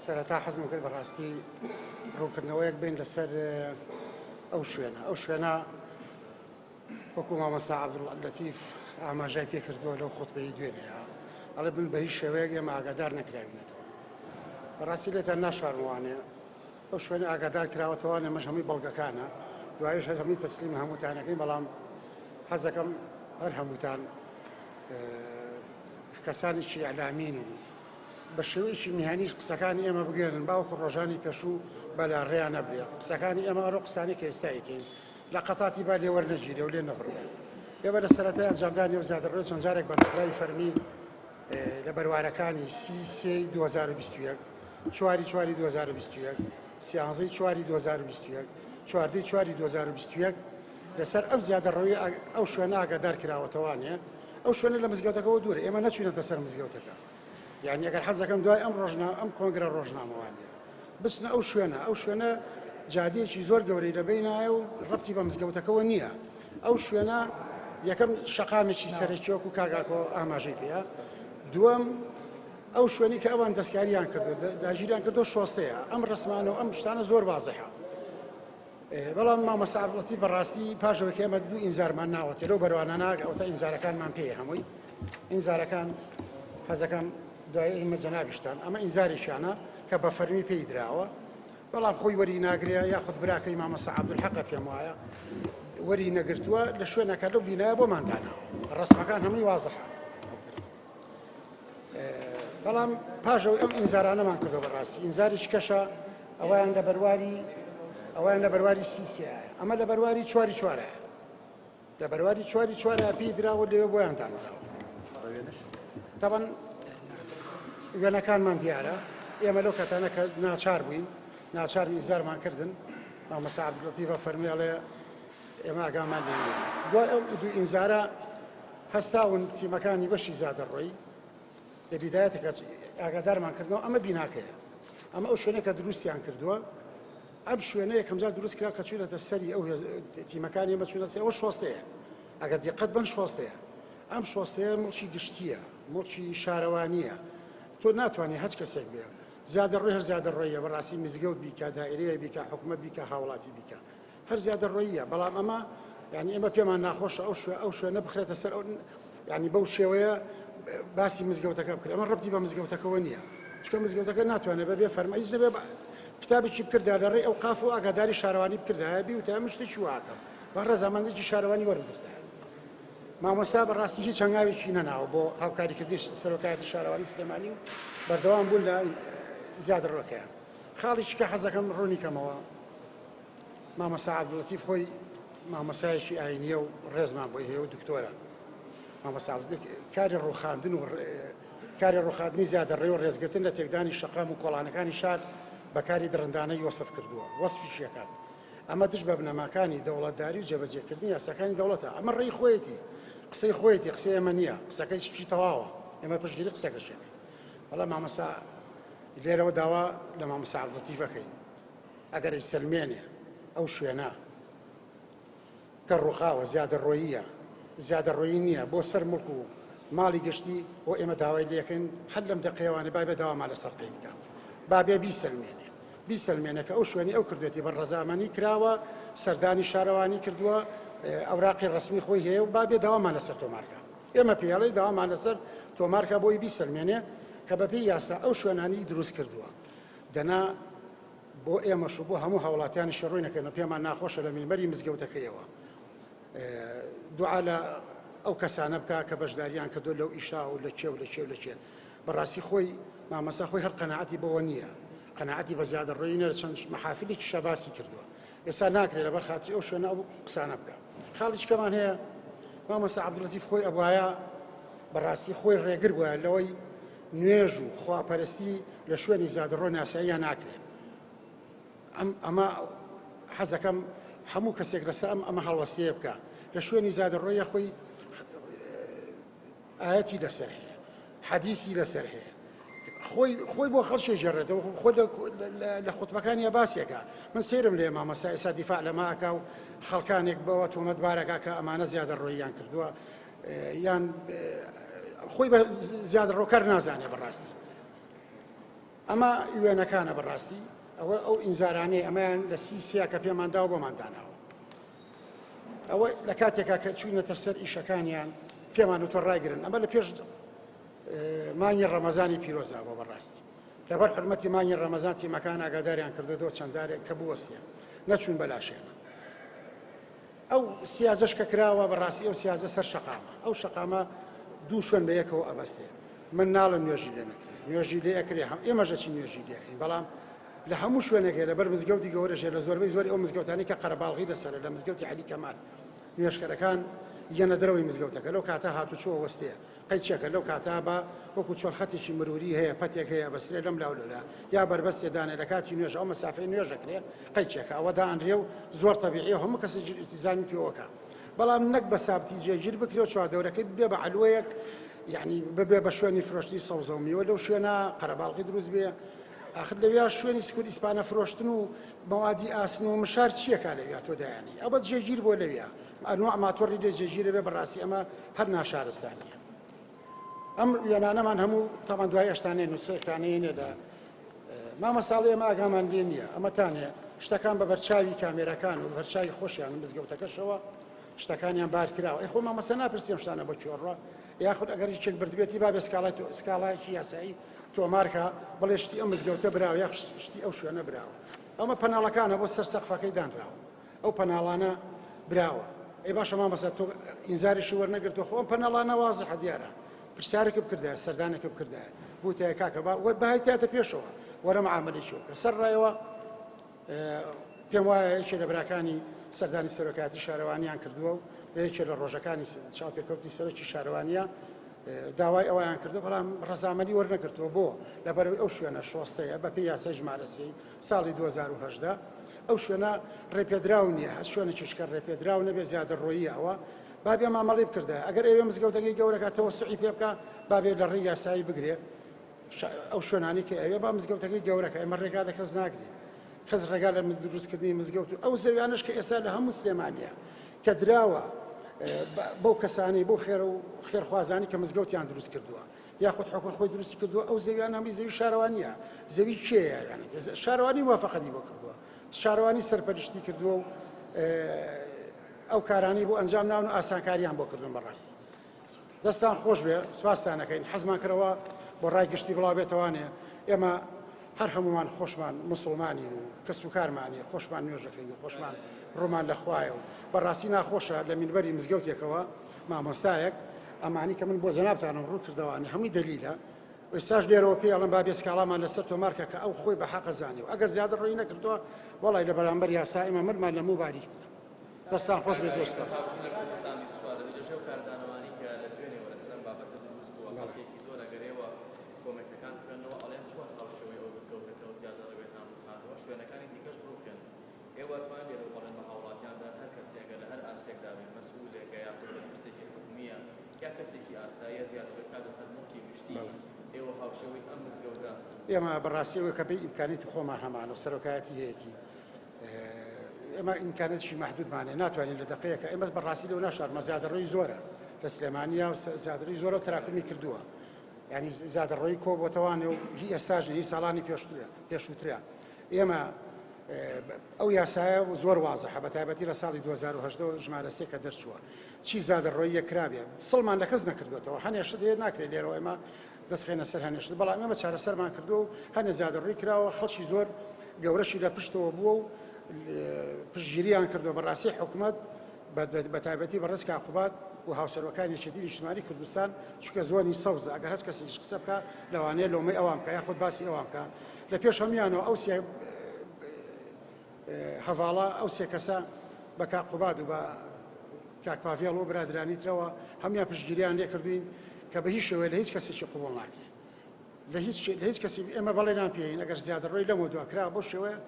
سەرەتا حەزم کرد بەڕاستی ڕوونکردنەوەیەک بین لەسەر ئەو شوێنە ئەو شوێنە وەکو مامۆستا عەبدوللەتیف ئاماژای پێ کردووە لەو خوتبەی دوێنێ ئەڵێ بن بە هیچ شێوەیەک ئێمە ئاگادار نەکراوینەتەوە. بەڕاستی لێتان ناشارمەوانێ ئەو شوێنە ئاگادار کراوەتەوە ئێمەش هەمووی بەڵگەکانە دوایش هەر هەمووی تەسلیم هەمووتانەکەین بەڵام حەزەکەم هەر هەمووتان کەسانێکی ئیعلامین و بە شێوەیەکی میهەنیش قسەکانی ئێمە بگەێنن باوەکو ڕۆژانی پێشوو بەلاڕێیان نەبرێ قسەکانی ئێمە ئەرۆ قسانی کە ئێستا ئەیکەین لە قەتاتی با لێ وەرنەگیرێ و لێ نەبڕێ. ئێمە لە سەرەتای ئەنجامدانی ئەو زیادەڕۆیە چەند جارێک بە نووسراوی فەرمی لە بەروارەکانی سی سێی 2021، چواری چواری 2021، سیانزەی چواری 2021، چواردەی چواری 2021 لەسەر ئەم زیادەڕەویە ئەو شوێنە ئاگادار کراوەتەوانێ ئەو شوێنە لە مزگەوتەکەوە دوورە ئێمە نەچوینەتە سەر مزگەوتەکە یانی ئەگەر حەز دەکەم دوای ئەم ڕۆژنا ئەم کۆنگرە ڕۆژنامەوانیە بچنە ئەو شوێنە ئەو شوێنە جادەیەکی زۆر گەورەی لە بینایە و ڕەبتی بە مزگەوتەکەوە نییە ئەو شوێنە یەکەم شەقامێکی سەرەکی وەکو کاگاکۆ ئاماژەی پێیە دووەم ئەو شوێنی کە ئەوان دەستکاریان کردو داگیریان کردو شۆستەیە ئەم ڕسمانە و ئەم شتانە زۆر وازحە بەڵام مامۆستا عەبدولەتیف بەڕاستی پاش ئەوەی کە ئێمە دوو ئینزارمان ناوەتێ لەو بەروانە ناگە ئەوەتا ئینزارەکانمان پێیە هەمووی ئینزارەکان حەزەکەم دوای ئێمە جەنابیشتان ئەمە ئینزارێکیانە کە بە فەرمی پێی دراوە بەڵام خۆی وەری ناگرێ یاخود براکەی مامۆستا عەبدولحەقە پێم وایە وەری نەگرتووە لە شوێنەکە لەو بینایە بۆمان داناوە ڕەسمەکان هەمووی وازحە بەڵام پاش ئەوەی ئەم ئینزارانەمان کردو بەڕاستی ئینزاریش کەشە ئەویان لە بەرواری ئەویان لە بەرواری سیسیە ئەمە لە بەرواری چواری چوارە لە بەرواری چواری چوارە پێی دراوە لەوێ بۆیان دانراوە تەبەن وێنەکانمان دیارە ئێمە لەو کاتانە کە ناچار بووین ناچار ئینزارمان کردن مامۆستا عەبدولەتیفە فەرمی ئەڵێ ئێمە ئاگامان لێ نییە دوای ئەو دوو ئینزارە هەستاون تیمەکانی بەشی زادەڕۆی لە بیدایەتەکە ئاگادارمان کردنەوە ئەمە بیناکەیە ئەمە ئەو شوێنە کە دروستیان کردووە ئەم شوێنە یەکەمجار دروست کرا کە چوونەتە سەری ئەو تیمەکانی ئەمە چوونە سەر ئەوە شۆستەیە ئەگەر دیقەت بن شۆستەیە ئەم شۆستەیە مڵکی گشتیە مڵکی شارەوانیە تۆ ناتوانانی هەچ کەسێک بێ زیادە ڕۆی هەر زیادە ڕۆیە بەڕاستی مزگەوت بیکە دائرەیە بیکە حکومەت بیکە هاوڵاتی بیکە هەر زیادەڕۆییە بەڵام ئەمە یانی ئێمە پێمان ناخۆشە ئەو شوێ ئەو شوێنە بخرێتە سەر ئەو ینی بەو شێوەیە باسی مزگەوتەکە بکرێت ئەمە ڕەبتی بە مزگەوتەکەەوە نییە چکە مزگەوتەکە ناتوانێت بەبێ فەرمە هیچ نەبێ کتابێکی بکردا لە ڕێی ئەو قاف و ئاگاداری شارەوانی بکردایە بیوتە من شتێکی واکەم بە ڕەزامەندێکی شارەوانی وەرمگرتایە مامۆستا بەڕاستی هیچ هەنگاوێکی نەناوە بۆ هاوکاریکردنی سەرۆکایەتی شارەوانی سلێمانی و بەردەوام بوون لە زیادەڕۆکەیان خاڵێکی کە حەزەکەم ڕوونی کەمەوە مامۆستا عەبدولەتیف خۆی مامۆستایەکی ئاینیە و ڕێزمان بۆی هەیە و دکتۆرە. مامۆستا عەبدولەتیف کاری ڕووخاندن و کاری ڕووخاندنی زیادەڕێ و ڕێزگرتن لە تێکدانی شەقام و کۆڵانەکانی شار بە کاری دڕندانەی وەسف کردووە، وەسفیشی ئەکات. ئەمە دژ بە بنەماکانی دەوڵەتداری و جێبەجێکردنی یاساکانی دەوڵەتە. ئەمە ڕێی خۆیەتی، قسەی خۆیەتی، قسەی ئێمە نییە. قسەکەیشی تەواوە، ئێمە پشتگیری قسەکەشی ئەکەین. بەڵام مامۆستا لێرەوە داوا لە مامۆستا عەبدولەتیف ئەکەین ئەگەر ئەیسەلمێنێ ئەو شوێنە کە ڕووخاوە زیادەڕۆییە، زیادەڕۆیی نییە بۆ سەر موڵک و ماڵی گشتی بۆ ئێمە داوای لێکەین هەر لەم دەقەیەوانێ با بێ داوامان لەسەر قەید بکا با بێ بیسەلمێنێ بیسەلمێنێ کە ئەو شوێنی ئەو کردوێتی بە ڕەزامەنی کراوە سەردانی شارەوانی کردووە ئەوراقی ڕەسمی خۆی هەیە و با بێ داوامان لەسەر تۆمارکە ئێمە پێڵێ داوامان لەسەر تۆمارکە بۆی بیسەلمێنێ کە بەپێی یاسا ئەو شوێنانی دروست کردووە دەنا بۆ ئێمەش و بۆ هەموو هاوڵاتیانیشی ڕووی نەکەین و پێمان ناخۆشە لە مینبەری مزگەوتەکەیەوە دوعا لە ئەو کەسانە بکا کە بەشداریان کردو لەو ئیشا و لە کێ و لە کێ و لە کێ بەڕاستی خۆی مامەسا خۆی هەر قەناعەتی بەوە نییە قەناعەتی بە زیادە ڕۆیی نە چەند مەحافلێکی شەباسی کردووە ئێستا ناکرێت لەبەر خاتری ئەو شوێنە ئەو قسانە بکە خاڵێکی کەمان هەیە مامۆستا عەبدولەتیف خۆی ئەبواە بەڕاستی خۆی ڕێگر بووە لەوەی نوێژ و خواپەرستی لە شوێنی زادەڕۆ ناساییان ناکرێت ئەم ئەمە حەزەکەم هەموو کەسێک لەسەر ئەم ئەمە هەڵوەستەیە بکە لە شوێنی زادەڕۆیە خۆی ئایەتی لەسەر هەیە حەدیسی لەسەر هەیە خۆی خۆی بۆ خەڵکی ژێڕێتەوە خۆ لە خوتبەکانیا باسێکە من سەیرم لێ مامۆستا ئێستا دیفاع لەمە ئەکا و خەڵکانێک بەوە تۆمەتبارەکە کە ئەمانە زیادە ڕۆییان کردووە یان خۆی بە زیادە ڕۆکەر نازانێ بەڕاستی. ئەمە وێنەکانە بەڕاستی ئەوە ئەو ئینزارانەی ئەمەیان لە سی سیا کە پێمان داوە بۆمان داناوە. ئەوە لە کاتێکا کە چوینەتە سەر ئیشەکانیان پێمان وتوە ڕایگرن ئەمە لە پێش مانگی ڕەمەزانی پیرۆزا بۆ بەڕاستی لەبەر حرمەتی مانگی ڕەمەزان تیمەکان ئاگاداریان کردو چەندارێک کە بوەستیان نەچوون بەلاشێنە ئەو سیاجەش کە کراوە بەڕاستی ئەو سیاجە سەر شەقامە ئەو شەقامە دوو شوێن بە یەکەوە ئەبەستێ من ناڵم نوێژی لێ نەکرێ نوێژی لێ ئەکرێ هەم ئێمەش دەچین نوێژی لێ ئەکەین بەڵام لە هەموو شوێنێک هەیە لەبەر مزگەوتی گەورەش هەیە لە زۆربەی زۆری ئەو مزگەوتانەی کە قەرەباڵغی لەسەرە لە مزگەوتی عەلی کەمال نوێژکەرەکان یەنە دەرەوەی مزگەوتەکە لەو کاتە هاتوچۆ وەستەیە قەیچێکە لەو کاتە بە وەکو چۆن خەتێکی مروری هەیە پەتێک هەیە بەسرێ لەم لاو لەولا یا بەربەستێ دانێ لە کاتی نوێژ ئەو مەسافەی نوێژ ئەکرێ قەیچێکە ئەوە دائەنرێ و زۆر تەبیعیە و هەموو کەسێکیش ئیلتیزامی پێوەکا بەڵام نەک بە سابتی جێگیر بکرێ و چواردەورەکەی ببێ بە عەلوەیەک یعنی ببێ بە شوێنی فرۆشتنی سەوزە و میوە لەو شوێنە قەرەباڵغی دروست بێ ئاخر لەویا شوێنی سکور ئیسپانە فرۆشتن و مەوادی ئاسن و مشار چیەکا لەویا تۆ دایانی ئەوە جێگیر بۆ لەویا ئەنواع ماتۆڕی لێ جێگیرە بێ بەڕاستی ئەمە هەر ناشارستانیە ئەم وێنانەمان هەموو تاوان دوای ئەشتانێ نووسێکانەیە نێ لە مامەساڵی ئێمە ئاگامان لێ نییە ئەمەتانێ شتەکان بە بەرچاوی کامێراکان و بەرچاوی خۆشیان و مزگەوتەکەشەوە شتەکانیان بار کراوە ئەی خۆ مامەسە ناپرسیم شتانە بۆ کوێڕوە یاخود ئەگەر یەکێک بردبێتی با بێ سکاڵای سکاڵایەکی یاسایی تۆمارکە بڵێ شتی ئەم مزگەوتە براوە یاخ شتی ئەو شوێنە براوە ئەمە پەناڵەکانە بۆ سەر سەقفەکەی دانراوە ئەو پەناڵانە براوە. ئەی باشە مامۆستا تۆ ئینزاریشی وەرنەگرتووە خۆ ئەم پەناڵانە وازحە دیارە پرسیارێکت بکردایە سەردانێکت بکردایە بوتایە کاکە با بهایتایەتە پێشەوە وەرە معامەلەی بکە سەر ڕایەوە پێم وایە یەکێ لە براکانی سەردانی سەرۆکایەتی شارەوانیان کردووە و لە یەکێ لە ڕۆژەکانی چاوپێکەوتنی سەرۆکی شارەوانیە داوای ئەویان کردو بەڵام ڕەزامەنی وەرنەگرتووە بۆ لەبەرەوەی ئەو شوێنە شۆستەیە بەپێی یاسای ژمارە سێی ساڵی 2018 ئەو شوێنە ڕێپێدراو نییە هەر شوێنێکیش کە ڕێپێدراو نەبێ زیادەڕۆییە ئەوە با بێ مامەڵەی بکردایە ئەگەر ئەوێ مزگەوتەکەی گەورەکە تەوەسوعی پێ بکا با بێ لە ڕێی یاسایی بگرێ ئەو شوێنانی کە ئەوێ با مزگەوتەکەی گەورەکە ئێمە ڕێگا لە کەس ناگرین کەس ڕێگا لە دروستکردنی مزگەوت و ئەو زەویانش کە ئێستا لە هەموو سلێمانیە کە دراوە بەو کەسانی بۆ خێر و خێرخوازانی کە مزگەوتیان دروست کردووە یاخود حکومەت خۆی دروستی کردووە ئەو زەویانە هەمووی زەوی شارەوانیە زەوی کێیە یعنی شارەوانی موافقەتی بۆ کردووە شارەوانی سەرپەرشتی کردووە و ئەو کارانەی بۆ ئەنجام ناون و ئاسانکاریان بۆ کردوون بەڕاستی دەستان خۆش بێ سپاستان ئەکەین حەزمان کردەوە بۆ ڕای گشتی بڵاو بێتەوانێ ئێمە هەر هەمومان خۆشمان مسلمانین و کەس و کارمانی خۆشمان نوێژەکەین و خۆشمان ڕوومان لە خوایە و بەڕاستی ناخۆشە لە مینبەری مزگەوتێکەوە مامۆستایەک ئەمانی کە من بۆ جەنابتانم ڕوو کردەوانێ هەمووی دەلیلە ئێستاش لێرەوە پێی ئەڵێم با بێ سکاڵامان لەسەر تۆمار کە کە ئەو خۆی بە حەقە زانی و ئەگەر زیادە ڕۆیی نەکردووە وەڵای لە بەرامبەر یاسا ئێمە ملمان لە موو باریکترە. دەستان خۆش بێ زۆر سپاس. ئێوە ئەتوانن لێرەوە بەڵێن بە هاوڵاتیان بدەن هەر کەسێک گەر لە هەر ئاستێکدا بێت مەسئولێکە یاخود بەرپرسێکی حکومییە یا کەسێکی ئاساییە زیادەڕۆی بکاتە سەر موڵکی گشتی ئێوە هاوشێوەی ئەم مزگەوتە ئێمە بەڕاستی ئەوەی کە بێ ئیمکانیەتی خۆمان هەمانە و سەرۆکایەتی هەیەتی ئێمە ئیمکانێتیشی مەحدودمان هەیە ناتوانین لە دەقەیەکە ئێمە بەڕاستی لەو ناشارمە زیادەڕۆی زۆرە لە سلێمانیا و زیادەڕۆی زۆرە و تراکمی کردووە یعنی زیادەڕۆیی کۆ بۆتەوانێ و هی ئێستاش هی ساڵانی پێشترە پێشووترە ئێمە ئەو یاسایە زۆر وازحە بە تایبەتی لە ساڵی 2018 ژمارە سێ کە دەرچووە چی زادەڕۆییە کرابێ سڵمان لە کەس نەکردوێتەوە هەنێ شت هەیە ناکرێت لێرەوە ئێمە دەستخێنە سەر هەنێ شت بەڵام ئێمە چارەسەرمان کردووە و هەنێ زیادەڕۆی کراوە خەڵکی زۆر گەورەشی لە پشتەوە بووە و پشتگیریان کردووە بەڕاستی حکومەت بە تایبەتی بەڕێز کاک قوباد و هاوسەرۆکانی یەکێتی نیشتمانی کوردستان چونکە زۆنی سەوزە ئەگەر هەچ کەسێکیش قسە بکا لەوانەیە لۆمەی ئەوان بکا یاخود باسی ئەوان بکا لە پێش هەموویانەوە ئەو سێ هەڤاڵە ئەو سێ کەسە بە کاک قوباد و بە کاک پاڤێڵ و برادرانی ترەوە هەموویان پشتگیریان لێ کردوین کە بە هیچ شێوەیە لە هیچ کەسێکی قبوڵ ناکرێت لە هیچ لە هیچ کەسی ئێمە بەڵێنان پێین ئەگەر زیادەڕۆی لەمەوە دوا کرا بەو شێوەیە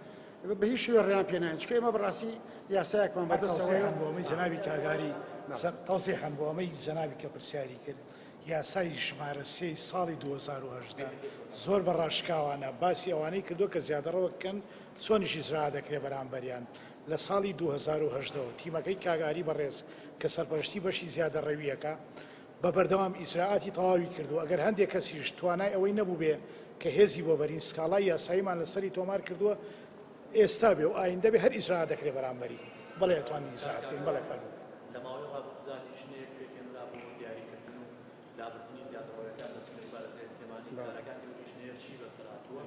بە هیچ شێوەیە ڕێیان پێ ناین چونکە ئێمە بەڕاستی یاسایەکمان بەدەستەوەیە تەوزیحەن بۆ ئەمەی جەنابی کاک ئاری تەوزیحەن بۆ ئەمەی جەنابی کە پرسیاری کرد یاسای ژمارە سێی ساڵی 2018 زۆر بە ڕاشکاوانە باسی ئەوانەی کردووە کە زیادەڕەوە کەن چۆنیش ئیجرا دەکرێت بەرامبەریان لە ساڵی 2018 ەوە تیمەکەی کاک ئاری بەڕێز کە سەرپەرشتی بەشی زیادەڕەوییەکە بە بەردەوام ئیجرائاتی تەواوی کردووە، ئەگەر هەندێ کەسیش توانای ئەوەی نەبووبێ کە هێزی بۆ بەرین سکاڵای یاساییمان لەسەری تۆمار کردووە ئێستا بێ و ئایندە بێ هەر ئیجرائات دەکرێ بەرامبەری. بەڵێ ئەتوانین ئیجرائات بکەین. بەڵێ فەرموو. لە ماوەی ڕابردوودا لیژنەیەک پێکهێنرا بۆ دیاریکردن و لابردنی زیادەڕەویەکان لە سنووری پارێزگای سلێمانی، کارەکانی ئەو لیژنەیە چی بەسەر هاتووە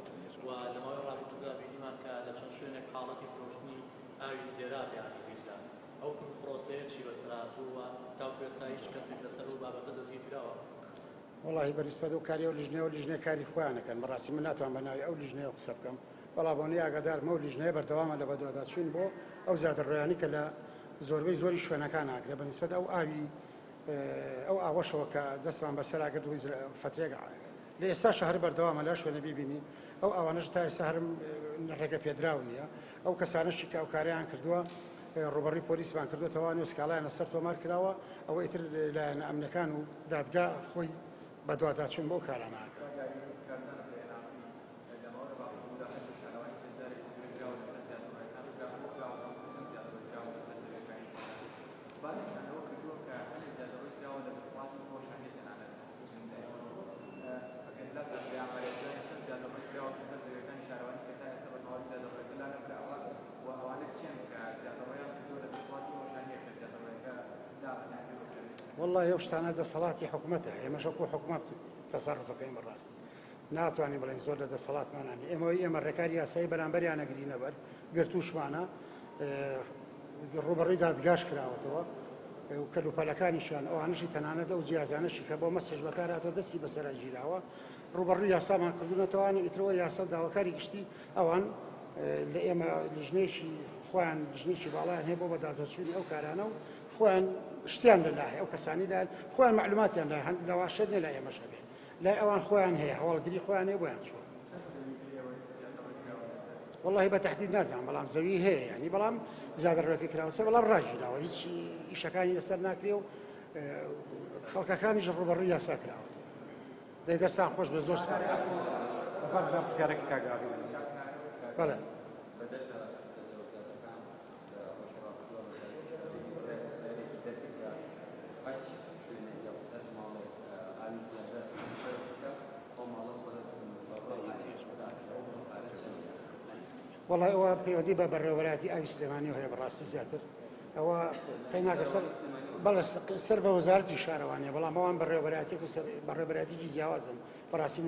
و لە ماوەی ڕابردوودا بینیمان کە لە چەند شوێنێک حاڵەتی فرۆشتنی ئاوی زێراب یانی بینرا، ئەو پرۆسەیە چی بەسەر هاتووە و تاوەکو ئێستا هیچ کەسێک لەسەر ئەو بابەتە دەستگیر کراوە؟ وەڵاهی بە نیسبەت ئەو کاری ئەو لیژنەیەوە لیژنەیە کاری خۆیان ئەکەن بەڕاستی من ناتوانم بە ناوی ئەو لیژنەیەوە قسە بکەم بەڵام ئەوەنەی ئاگادارم ئەو لیژنەیە بەردەوامە لە بەدواداچوون بۆ ئەو زیادەڕۆیانەی کە لە زۆربەی زۆری شوێنەکان ئاکرێ بە نیسبەت ئەو ئاوی ئەو ئاوەشەوە کە دەستمان بەسەرا گرت و فەترێک لە ئێستاشە هەر بەردەوامە لە شوێنە بیبینی ئەو ئاوانەش تا ئێستا هەر ڕێگە پێدراو نییە ئەو کەسانەشی کە ئەو کارەیان کردووە ڕوبەڕی پۆلیسمان کردوتەوە و سکاڵایان لەسەر تۆمار کراوە ئەوە ئیتر لایەنە ئەمنەکان و دادگا خۆی بەدواداچوون بۆ کارانە ئەکات. باسیشیان لەوە کردووە کە هەنێ زیادەڕۆی کراوە لە دەسەڵاتی خۆشیان نیە تەنانەت ئەگەر لاتان بێ ئامارێک بزانین چەند زیادەڕۆی کراوەتە سەر زەویەکانی شارەوانی کە تا ئێستا بە تەواوی زیادەڕۆیەکە لانەبراوە و ئەوانە کێن کە زیادەڕۆیان کردووە لە دەسەڵاتی ئەوەشان نیە کە زیادەڕۆیەکە لابەن یان ببردرێت. وەڵڵاهی ئەو شتانە دەسەڵاتی حکومەتە ئێمەش وەکو حکومەت تەسەروف ئەکەین بەڕاستی ناتوانین بڵێین زۆر لە دەسەڵاتمانان نیە ئێمە ئێمە ڕێکاری یاسایی بەرامبەریان ئەگرینە بەر گرتووشمانە ڕووبەڕووی دادگاش کراوەتەوە و کەلوپەلەکانیشیان ئەوانەشی تەنانەت ئەو جیازانەشی کە بۆ مەسج بەکارهاتووە دەستی بەسەرا گیراوە ڕووبەڕووی یاسامان کردوونەتەوە ئیترەوە یاسا و داواکاری گشتی ئەوان لە ئێمە لیژنەیەکی خۆیان لیژنەیەکی باڵایان هەیە بۆ بەدادوەچوونی ئەو کارانە و خۆیان شتیان لەلا هەیە ئەو کەسانی لایەن خۆیان معلوماتیان لای هەن لەواشێت نیە لای ئێمەش هەبێ لای ئەوان خۆیان هەیە هەواڵگری خۆیان هەیە بۆیان چووە. وەڵاهی بە تەحدید نازانم بەڵام زەوی هەیە یانی بەڵام زیادە ڕێکی کراوە سەر بەڵام ڕاگیراوە هیچ ئیشەکانی لەسەر ناکرێ و خەڵکەکانیش ڕوبەڕووی یاسا کراوە دەی دەستان خۆش بێ زۆر سپاس بەڵێ. وەڵای ئەوە پەیوەندی بە بەڕێوەبەرایەتی ئاوی سلێمانیەوە هەیە بەڕاستی زیاتر ئەوە قەیناکە سەر بەڵێ سەر بە وەزارەتی شارەوانیە بەڵام ئەوان بەڕێوەبەرایەتێک و بەڕێوەبەرایەتێکی جیاوازن بەڕاستی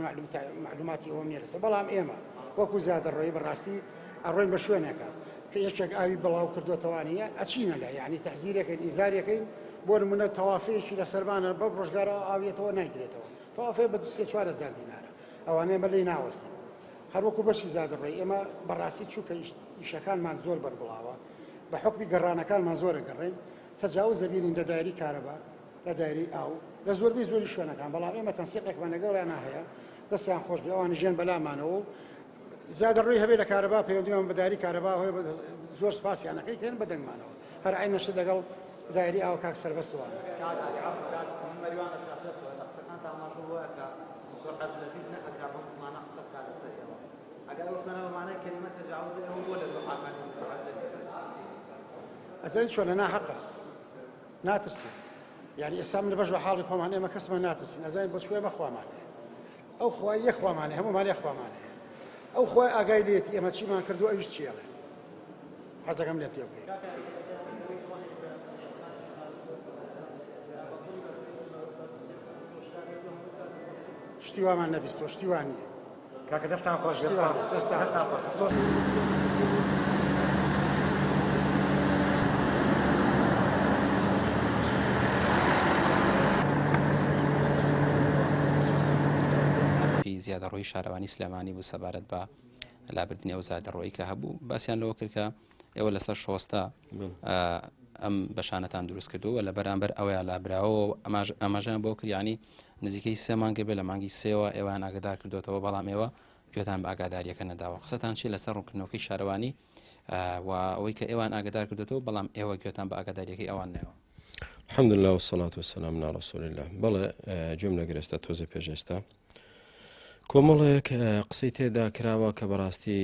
معلوماتی ئەوەم نییە لەسەر بەڵام ئێمە وەکو زیادەڕۆیی بەڕاستی ئەڕۆین بە شوێنێکە کە یەکێک ئاوی بڵاو کردوێتەوانیە ئەچینە لە یعنی تەحزیرەکەین ئیزارەکەین بۆ نمونە تەوافەیەکی لەسەربانە بەم ڕۆژگارە ئاویەتەوە نایگرێتەوە تەوافەیە بە 2 4000 دینارە ئەوانەیە مە لێی ناوەستن هەروەکو بەشی زادەڕۆی ئێمە بەڕاستی چووکە ئیشەکانمان زۆر بەربڵاوە بە حکمی گەڕانەکانمان زۆرە گەڕێن تەجاوز دەبینین لە دایری کارەبا لە دایرەی ئاو لە زۆربەی زۆری شوێنەکان بەڵام ئێمە تەنسیقێکمان لەگەڵیانا هەیە دەستیان خۆش بێ ئەوان ژێن بەلامانەوە و زیادە ڕووی هەبێ لە کارەبا پەیوەندیمان بە دایری کارەبا هەیە زۆر سپاسیانەکەی کەن بە دەنگمانەوە هەر عینە شت لەگەڵ دایری ئاو کاک سەربەست وانە. کاک عەفو کاک من مەریوان لە شاخێسەوە لە قسەکانتا ئاماژە بەوە کە دکتۆر عەبدولەتیف نەئەکرا بەم زمانە قسە بکا لەسەر ئێوە ئەگەر ئەو شوێنە بە مانای کەلیمە تەجاوزە ئێوە بۆ لە دوعاکانی دکتۆر عەبدولەتیف ئەترسن؟ ئەزانی چۆنە ناحەقە ناترسین یعنی ئێستا من بەش بە حاڵی خۆمان ئێمە کەسمان ناترسین ئەزانین بۆ چوێ بەخوامان هەیە ئەو خوای یەک خوامان هەیە هەموومان یەک خوامان هەیە ئەو خوای ئاگای لێتی ئێمە چیمان کردو ئەویش چیەڵێ حەزەکەم لێ تێ بگەی شتی وامان نەبیستوە شتی وا نییە کاکە دەستان خۆش بێت دەستان خۆش. زیادەڕۆیی شارەوانی سلێمانی بوو سەبارەت بە لابردنی ئەو زیادەڕۆیی کە هەبوو باسیان لەوە کرد کە ئێوە لەسەر شۆستە ئەم بەشانەتان دروست کردووە لە بەرامبەر ئەوەیە لابراوە ئاماژیان بۆ کریانی نزیکەی سێ مانگە بێ لە مانگی سێوە ئێوەیان ئاگدار کردوێتەوە بەڵام ئێوە گوێتان بە ئاگاداریەکە نەداوە قسەتان چی لەسەر ڕوونکردنەوەکەی شارەوانی و ئەوەی کە ئێوان ئاگدار کردوێتەوە بەڵام ئێوە گوێتان بە ئاگاداریەکەی ئەوان نەوە الحمد لله والصلاة والسلام على رسول الله بەڵێ گوێم لەگرێستا تۆزێ پێش ئێستا کۆمەڵێک قسەی تێدا کراوە کە بەڕاستی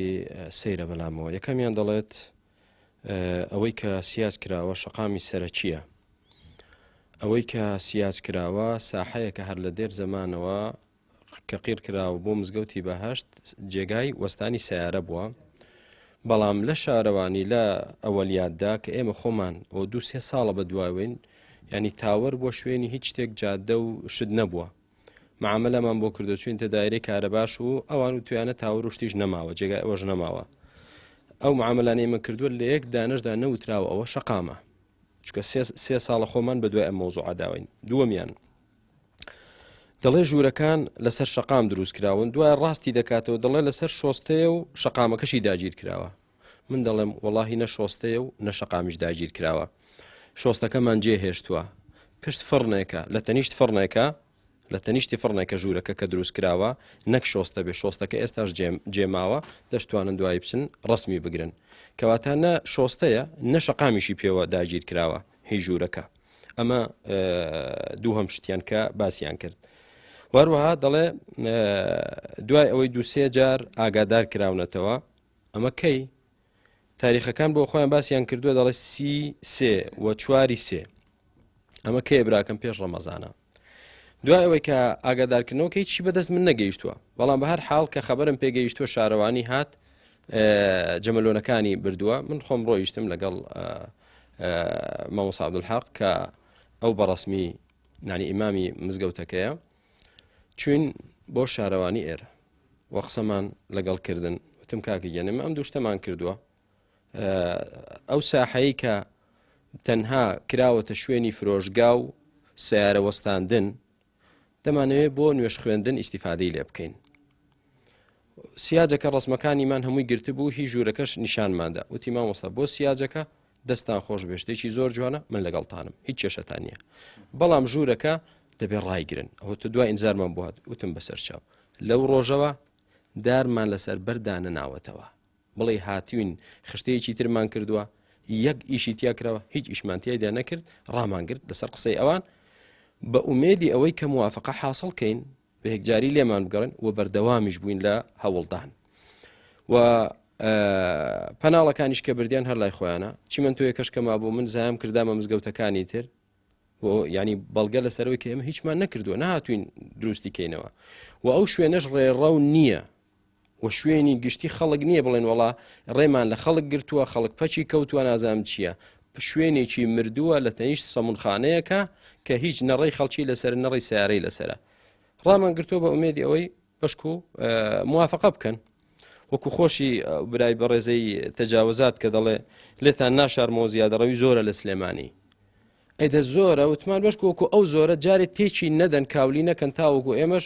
سەیرە بەلامەوە یەکەمیان دەڵێت ئەوەی کە سیاج کراوە شەقامی سەرەکیە ئەوەی کە سیاج کراوە ساحەیە کە هەر لە دێر زەمانەوە. کە قیر کراوە بۆ مزگەوتی بەهەشت جێگای وەستانی سیارە بووە بەڵام لە شارەوانی لە ئەوەلیاتدا کە ئێمە خۆمان ئەو دو سێ ساڵە بە دواوین ینی تاوەر بۆ شوێنی هیچ شتێک جادە و شت نەبووە معاملەمان بۆ کردو چوینتە دایرەی کارەباش و ئەوان و تویانە تاوەر و شتیش نەماوە جێگای ئەوەش نەماوە ئەو معاملانەی ئێمە کردووە لە یەک دانەشدا نەوتراوە ئەوە شەقامە چکە سێ ساڵە خۆمان بە دوای ئەم مەوزوعە داوین دووەمیان دەڵێ ژوورەکان لەسەر شەقام دروست کراون دوای ڕاستی دەکاتەوە دەڵێ لەسەر شۆستەیە و شەقامەکەشی داگیر کراوە من دەڵێم وەڵاهی نە شۆستەیە و نە شەقامیش داگیر کراوە شۆستەکەمان جێ هێشتووە پشت فڕنێکە لە تەنیشت فڕنێکە لە تەنیشتی فڕنێکە ژوورەکە کە دروست کراوە نەک شۆستە بێ شۆستەکە ئێستاش جێماوە دەشتوانن دوایی بچن ڕسمی بگرن کەواتە نە شۆستەیە نە شەقامیشی پێوە داگیر کراوە هی ژوورەکە ئەمە دووهەم شتیان کە باسییان کرد واروەها دەڵێ دوای ئەوەی دووسێ جار ئاگادار کراونەتەوە ئەمە کەی؟ تاریخەکان بۆ خۆیان باسیان کردووە دەڵێ سی سێ و چواری سێ ئەمە کێ براکەم پێش ڕەمەزانە دوای ئەوەی کە ئاگادارکردنەوە کە هیچی بەدەست من نەگەیشتووە بەڵام بە هەر حاڵ کە خەبەرم پێگەیشتووە شارەوانی هات جەمەلۆنەکانی بردووە من خۆم ڕۆیشتم لەگەڵ مامۆسا عبدالحەق کە ئەو بەڕسمی نانی ئیمامی مزگەوتەکەیە چوین بۆ شارەوانی ئێرە وە قسەمان لەگەڵ کردن وتم کاکە گیان ئێمە ئەم دوو شتەمان کردووە ئەو ساحەیە کە تەنها کراوەتە شوێنی فرۆشگا و سیارە وەستاندن دەمانەوێت بۆ نوێش خوێندن ئیسیفادەی لێ بکەین سیاجەکە ڕسمەکانیمان هەمووی گرتبوو هی ژوورەکەش نیشانماندا وتی مامۆستا بۆ سیاجەکە دەستان خۆش بێ شتێکی زۆر جوانە من لەگەڵتانم هیچ کێشەتان نییە بەڵام ژوورەکە دەبێ ڕایگرن ئەوە تو دوای ئینزارمان بۆ هات وتم بەسەر چاو لەو ڕۆژەوە دارمان لەسەر بەردانە ناوەتەوە بڵێ هاتوین خشتەیەکی ترمان کردووە یەک ئیشی تیا کراوە هیچ ئیشمان تیایدا نەکرد ڕامان گرت لەسەر قسەی ئەوان بە ئومێدی ئەوەی کە موافقە حاصل کەین بە یەکجاری لێمان بگەڕێن و بەردەوامیش بووین لە هەوڵدان و پەناڵەکانیش کە بردیان هەر لای خۆیانە چیمەنتۆیەکەش کە مابوو من زایام کردامە مزگەوتەکانی تر بۆ ینی بەڵگە لەسەرەوەی کە ئێمە هیچمان نەکردووە نهاتوین دروستی کەینەوە و ئەو شوێنەش ڕێڕەو نییە و شوێنی گشتی خەڵک نییە بڵێن وڵا ڕێمان لە خەڵک گرتووە خەڵک پەچی کەوتووە نازانم چییە شوێنێکی مردووە لە تەنیشت سەمونخانەیەکە کە هیچ نەڕێی خەڵکی لەسەر نەڕی سیارەی لەسرە ڕامان گرتووە بە ئومێدی ئەوەی بەشک و موافقە بکەن وەکو خۆشی برای بەڕێزەی تەجاوزات کە دەڵێ لێتان ناشارمەوە زیادەڕەوی زۆرە لە سلێمانی ئەی دە زۆرە وتمان بەشک وەکو ئەو زۆرە جارێ تێکی نەدەن کاولی نەکەن تاوەکو ئێمەش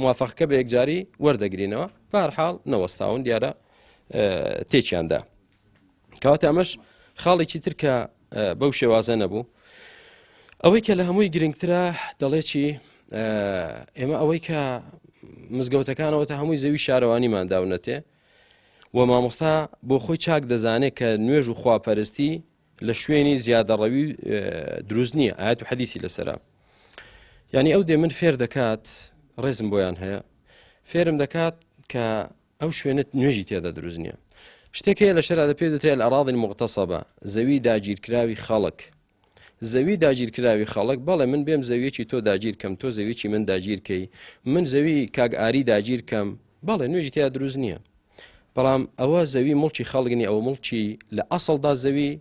موافقەکە بە یەکجاری وەردەگرینەوە بەهەرحاڵ نەوەستاون دیارە تێکیاندا کەواتە ئەمەش خاڵێکی تر کە بەو شێوازە نەبوو ئەوەی کە لە هەمووی گرنگترە دەڵێ چی ئێمە ئەوەی کە مزگەوتەکانەوە تا هەمووی زەوی شارەوانیمان داونەتێ و مامۆستا بۆ خۆی چاک دەزانێت کە نوێژ و خواپەرستی لە شوێنی زیادەڕەوی دروست نییە ئاەت و حەدیسی لەسرە یعنی ئەو دێ من فێر دەکات ڕێزم بۆیان هەیە فێرم دەکات کە ئەو شوێنت نوێژی تێدا دروست نییە شتێک هەیە لە شەرا دەپێ دەترێت الأراضي المغتصبة زەوی داگیرکراوی خەڵک زەوی داگیرکراوی خەڵک بەڵێ من بێم زەویەکی تۆ داگیر کەم تۆ زەویەکی من داگیر کەی من زەوی کاک ئاری داگیر کەم بەڵێ نوێژی تیا دروست نییە بەڵام ئەوە زەوی مڵکی خەڵک نیە ئەوە مڵکی لە ئەسڵدا زەوی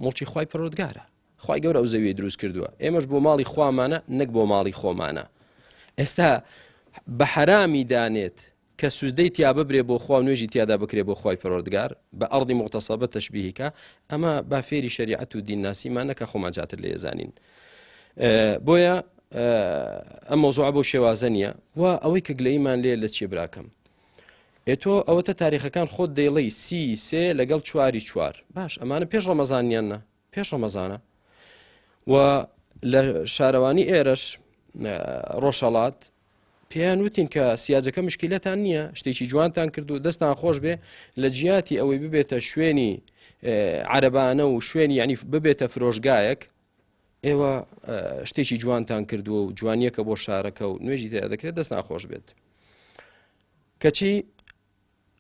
مڵکی خوای پەروەردگارە خوای گەورە ئەو زەویەی دروست کردووە ئێمەش بۆ ماڵی خوامانە نەک بۆ ماڵی خۆمانە ئێستا بە حەرامی دانێت کە سوزدەی تیا ببرێ بۆ خوا و نوێژی تیادا بکرێ بۆ خوای پەروەردگار بە ئەڕدی مغتەسەبە تەشبیهی کە ئەمە با فێری شەریعەت و دینناسیمان نەکە خۆمان چاتر لێ زانین بۆیە ئەم مۆزوعە بۆ شێوازە نییە و ئەوەی کە گلەیمان لێ لە چیە براکەم ئێ تۆ ئەوەتە تاریخەکان خۆت دەیڵێی سی سێ لەگەڵ چواری چوار باش ئەمانە پێش ڕەمەزانیان نا پێش ڕەمەزانە و لە شارەوانی ئێرەش ڕۆژهەڵات پێیان وتین کە سیاجەکە مشکلەتان نییە شتێکی جوانتان کرد و دەستان خۆش بێ لە جیاتی ئەوەی ببێتە شوێنی عەرەبانە و شوێنی ینی ببێتە فرۆشگایەک ئێوە شتێکی جوانتان کردووە و جوانیەکە بۆ شارەکە و نوێژی تێدا دەکرێت دەست ناخۆش بێت کەچی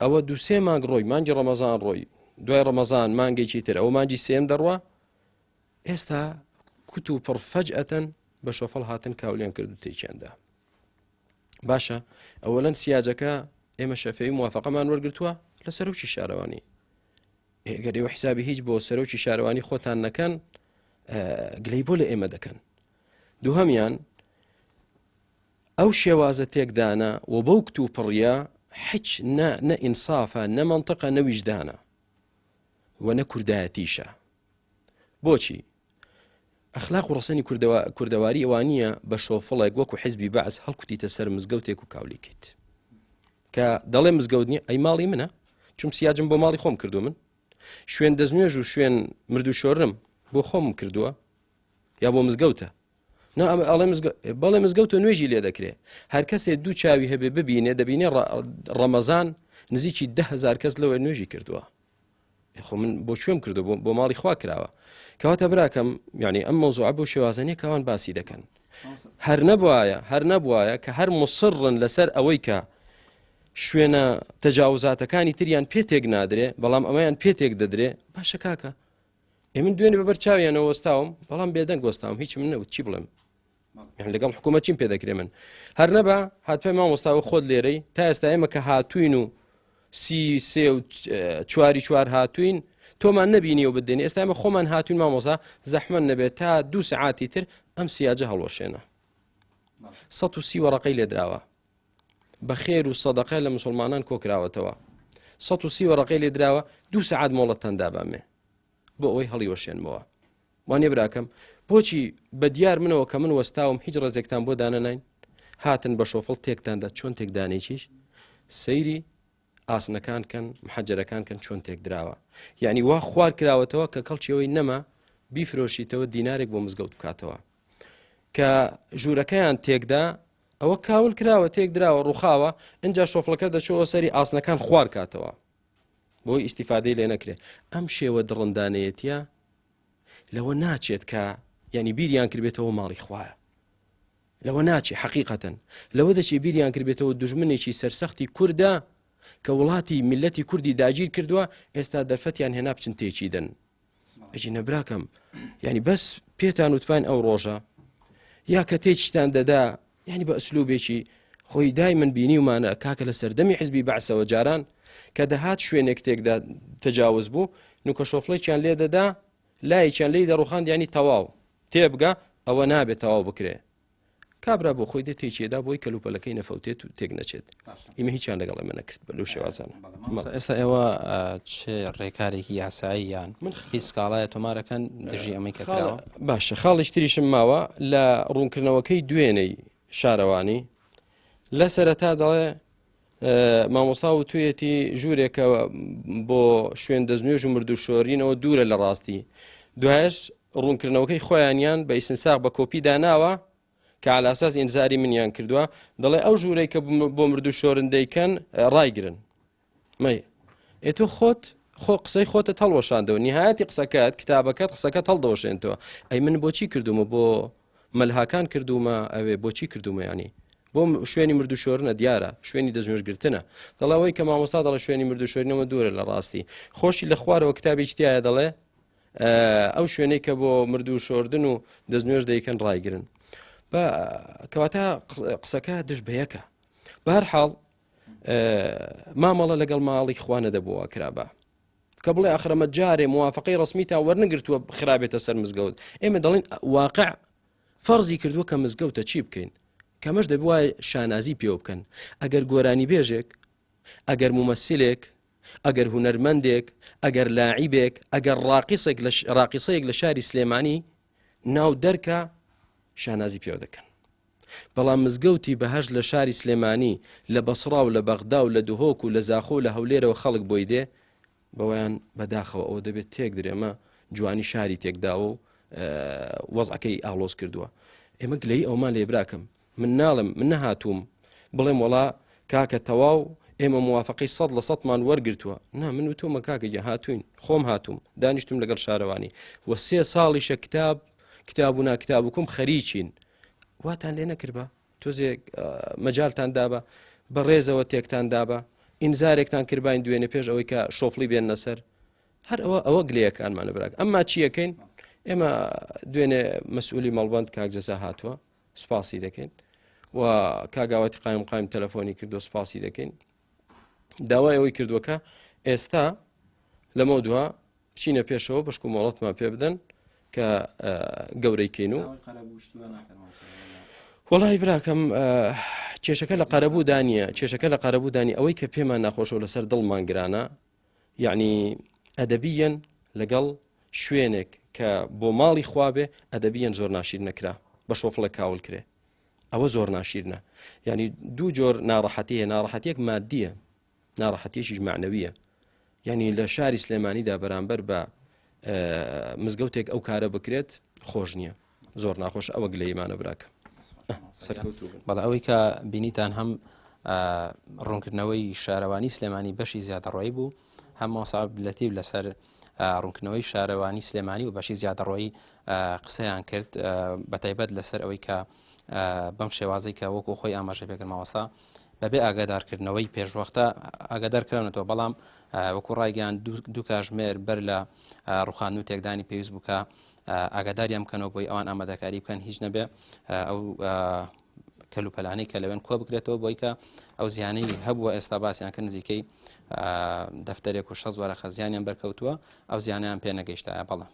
ئەوە دووسێ مانگ ڕۆی مانگی ڕەمەزان ڕۆی دوای ڕەمەزان مانگێکی تر ئەو مانگی سێم دەڕوا ئێستا کوت و پڕ فەجئەتەن بە شۆفەڵ هاتن کاولیان کرد و تێکیاندا. باشە ئەوەلەن سیاجەکە ئێمە شەفەوی موافقەمان وەرگتووە لە سەرۆکی شارەوانی ئەگەر ئێوە حیسابی هیچ بۆ سەرۆکی شارەوانی خۆتان نەکەن گلەی بۆ لە ئێمە دەکەن دووهەمیان ئەو شێوازە تێکدانە و بەو کتوپڕیە حچ نە نە ئینسافە نە منطقە نە ویژدانە و نە کوردایەتیشە بۆچی ئەخلاق و ڕەسەنی کوردەواری ئەوانە بە شۆفڵێک وەکو حزبی بەعس هەڵکوتیتە سەر مزگەوتێک و کاولیکەیت کە دەڵێ مزگەوت نیە ئەی ماڵی منە چوم سیاجم بۆ ماڵی خۆم کردو من شوێن دەستنوێژ و شوێن مردو شۆرنم بۆ خۆم کردووە یا بۆ مزگەوتە نا ئەمە ئەڵێ بەڵێ مزگەوت و نوێژی لێ دەکرێ هەر کەسێ دوو چاوی هەبێ ببینێ دەبینێ ڕەمەزان نزیکی دههزار کەس لەوە نوێژی کردووە خۆ من بۆ کوێم کردو بۆ ماڵی خوا کراوە کەواتە براکەم یعنی ئەم مەوزوعە بۆ شێوازە نیە کەوان باسی دەکەن هەر نەبواە هەر نەبواە کە هەر مصرن لەسەر ئەوەی کە شوێنە تەجاوزاتەکانی تریان پێ تێک نادرێ بەڵام ئەمەیان پێ تێک دەدرێ باشە کاکە ئێ من دوێنێ بەبەر چاویانەوە وەستاوم بەڵام بێدەنگ وەستاوم هیچ من نەوت چی بڵێم یان لەگەڵ حکوومەت چیم پێ دەکرێ من هەر نەبا هاتوێ مامۆستاوە خۆت لێرەی تا ئێستا ئێمە کە هاتوین و سی سێ و چواری چوار هاتوین تۆمان نەبینی و بدێن ئێستا ئێمە خۆمان هاتوین مامۆستا زەحمەت نەبێت تا دوو سعاتی تر ئەم سیاجە هەڵوەشێنە 130 وەڕقەی لێدراوە بە خێر و سەدەقە لە مسلمانان کۆکراوەتەوە 130 وەڕقەی لێدراوە دوو سعات مۆڵەتتان دابامێ بۆ ئەوەی هەڵیوەشێنمەوە وانە براکەم بۆچی بە دیار منەوە کە من وەستاوم هیچ ڕێزێکتان بۆ دانەناین هاتن بە شۆفڵ تێکتاندا چۆن تێکدانێکیش سەیری ئاسنەکان کەن محەجەرەکان کەن چۆن تێکدراوە یعنی وا خوار کراوەتەوە کە کەڵکیەوەی نەما بیفرۆشیتەوە دینارێک بۆ مزگەوت بکاتەوە کە ژوورەکەیان تێکدا ئەوە کاول کراوە تێکدراوە ڕوخاوە اینجا شۆفڵەکە دەچەوە سەری ئاسنەکان خوار کاتەوە بۆی ئیسیفادەی لێ نەکرێ ئەم شێوە دڕندانەیەتە لەوە ناچێت کە ینی بیریان کردبێتەوە ماڵی خوایە لەوە ناچێ حقیقەتەن لەوە دەچێ بیریان کردبێتەوە دژمنێکی سەرسەختی کوردە کە وڵاتی میلەتی کوردی داگیر کردووە ئێستا دەرفەتیان هێنا بچن تێکی دەن ئەجی نەبراکەم ینی بەس پێتان وتپاین ئەو ڕۆژە یا کە تێکیتان دەدا ینی بە ئەسلوبێکی خۆی دای من بینیومانە کاکە لە سەردەمی حزبی بەعسەوە جاران کە دەهات شوێنێک تێکدا تەجاوز بوو نوکە شۆفڵێکیان لێ دەدا لایەکیان لی دەڕوخاند ینی تەواو تێبگە ئەوە نابێت تەواو بکرێ کابرا بۆ خۆی دێت تێکیدا بۆی کەلوپەلەکەی نەفەوتێت و تێک نەچێت ئیمە هیچیان لەگەڵ ئێمە نەکرد بە لەو شێوازانە ئێستا ئێوە چ ڕێکارێکی یاسایی یان من هیچ سکاڵایە تۆمارەکەن دژی ئەمەی کە کراوە باشە خاڵیش تریشم ماوە لە ڕوونکردنەوەکەی دوێنێی شارەوانی لە سەرەتا دەڵێ مامۆستا وتویەتی ژوورێکە بۆ شوێن دەستنوێژ و مردوو شۆرینەوە دوورە لە ڕاستی دوایش ڕوونکردنەوەکەی خۆیانیان بە ئیسنساق بە کۆپی داناوە کە علاساس ئینزاری منیان کردووە دەڵێ ئەو ژوورەی کە بۆ مردوو شۆرن دەیکەن ڕایگرن مەی ئێ تۆ خۆت خۆ قسەی خۆتت هەڵوەشاندەوە نهایەتی قسەکەت کتابەکەت قسەکەت هەڵدەوەشێنتەوە ئەی من بۆچی کردومە بۆ مەلهاکان کردومە ئەوێ بۆچی کردومە ینی بۆ شوێنی مردو شۆرنە دیارە شوێنی دەستنوێژگرتنە دەڵەوەی کە مامۆستا دەڵێ شوێنی مردو شوێنەوە دوورە لە ڕاستی خۆشی لە خوارەوە کتابێکی تایە دەڵێ ئەو شوێنەی کە بۆ مردوو شۆردن و دەستنوێژ دەیکەن ڕایگرن بە کەواتە قسەکە دژ بە یەکە بەهەرحاڵ مامەڵە لەگەڵ ماڵی خوا نەدەبووە کرابا کە بڵێ ئەخرەمە جارێ موافقەی ڕسمیتان وەرنگرتووە خرابێتە سەر مزگەوت ئێمە دەڵێن واقع فەرزی کردووە کە مزگەوتە چی بکەین کەمەش دەبواە شانازی پێوە بکەن ئەگەر گۆرانی بێژێک ئەگەر مومەسیلێک ئەگەر هونەرمەندێک ئەگەر لاعیبێک ئەگەر ڕاقیسێک لە ڕاقیسەیەک لە شاری سلێمانی ناو دەرکە شانازی پێوە دەکەن بەڵام مزگەوتی بەهەشت لە شاری سلێمانی، لە بەسڕا و لە بەغدا و لە دهۆک و لە زاخۆ و لە هەولێرەوە خەڵک بۆی دێ، بەوەیان بەداخەوە ئەوە دەبێت تێکدرێ، ئەمە جوانی شاری تێکداوە و وەزعەکەی ئاڵۆز کردووە. ئێمە گلەیی ئەومان لێ براکەم، من ناڵێم من نەهاتووم بڵێم وەڵا کاکە تەواو ئێمە موافقەی سەد لە سەدمان وەرگرتووە، نا من وتومە کاکە گیان هاتووین، خۆم هاتووم دانیشتوم لەگەڵ شارەوانی و سێ ساڵیشە کتاب کتاب و ناکتابکم خەریکین واتان لێ نەکردبا تۆزێک مەجالتان دابا بە ڕێزەوە تێکتان دابا ئینزارێکتان کردباین دوێنێ پێش ئەوەی کە شۆفڵی بێننە سەر هەر ئەوە ئەوە گلەیەکانمانە براک ئەمما چیەکەین ئێمە دوێنێ مەسئولی مەڵبند کاک جەزا هاتووە سوپاسی دەکەین و کاگاوەتی قایم قایم تەلەفۆنی کردو سپاسی دەکەین داوای ئەوەی کردووە کە ئێستا لەمە دوا بچینە پێشەوە بەشک و مۆڵەتمان پێ بدەن کە گەورەی کەین و وەڵی براکەم کێشەکە لە قەرەبوو دانیە کێشەکە لە قەرەبوو دانی ئەوەی کە پێمان ناخۆشەوە لەسەر دڵمان گرانە یعنی ئەدەبیەن لەگەڵ شوێنێک کە بۆ ماڵی خوابێ ئەدەبیەن زۆر ناشیر نەکرا بە شۆفڵە کاول کرێ ئەوە زۆر ناشیرنە یعنی دوو جۆر ناڕەحەتی هەیە ناڕەحەتیەک مادیە ناڕەحەتیەکیش معنەویە یعنی لە شاری سلێمانیدا بەرامبەر بە مزگەوتێک ئەو کارە بکرێت خۆش نییە زۆر ناخۆش ئەوە گلەیمانە براکە بەڵێ ئەوەی کە بینیتان هەم ڕوونکردنەوەی شارەوانی سلێمانی بەشی زیادەڕۆی بوو هەم مۆسا لەتیب لەسەر ڕوونکردنەوەی شارەوانی سلێمانی و بەشی زیادەڕۆیی قسەیان کرد بەتایبەت لەسەر ئەوەی کە بەم شێوازەی کە وەکو خۆی ئاماژە پێکرد مامۆستا بەبێ ئاگادارکردنەوەی پێشوەختە ئاگادار کراونەتەوە بەڵام وەکو ڕایگەیان دوو کاژمێر بەر لە ڕوخان و تێکدانی پێویست بوو کە ئاگاداریان بکەنەوە بۆی ئەوان ئامادەکاری بکەن هیچ نەبێ ئەو کەلوپەلانەی کە لەوێن کۆ بکرێتەوە بۆی کە ئەو زیانەی هەبووە ئێستا باسییان کە نزیکەی دەفتەرێک و 6 وەرەقە زیانیان بەرکەوتووە ئەو زیانیان پێ نەگەیشتایە بەڵێ.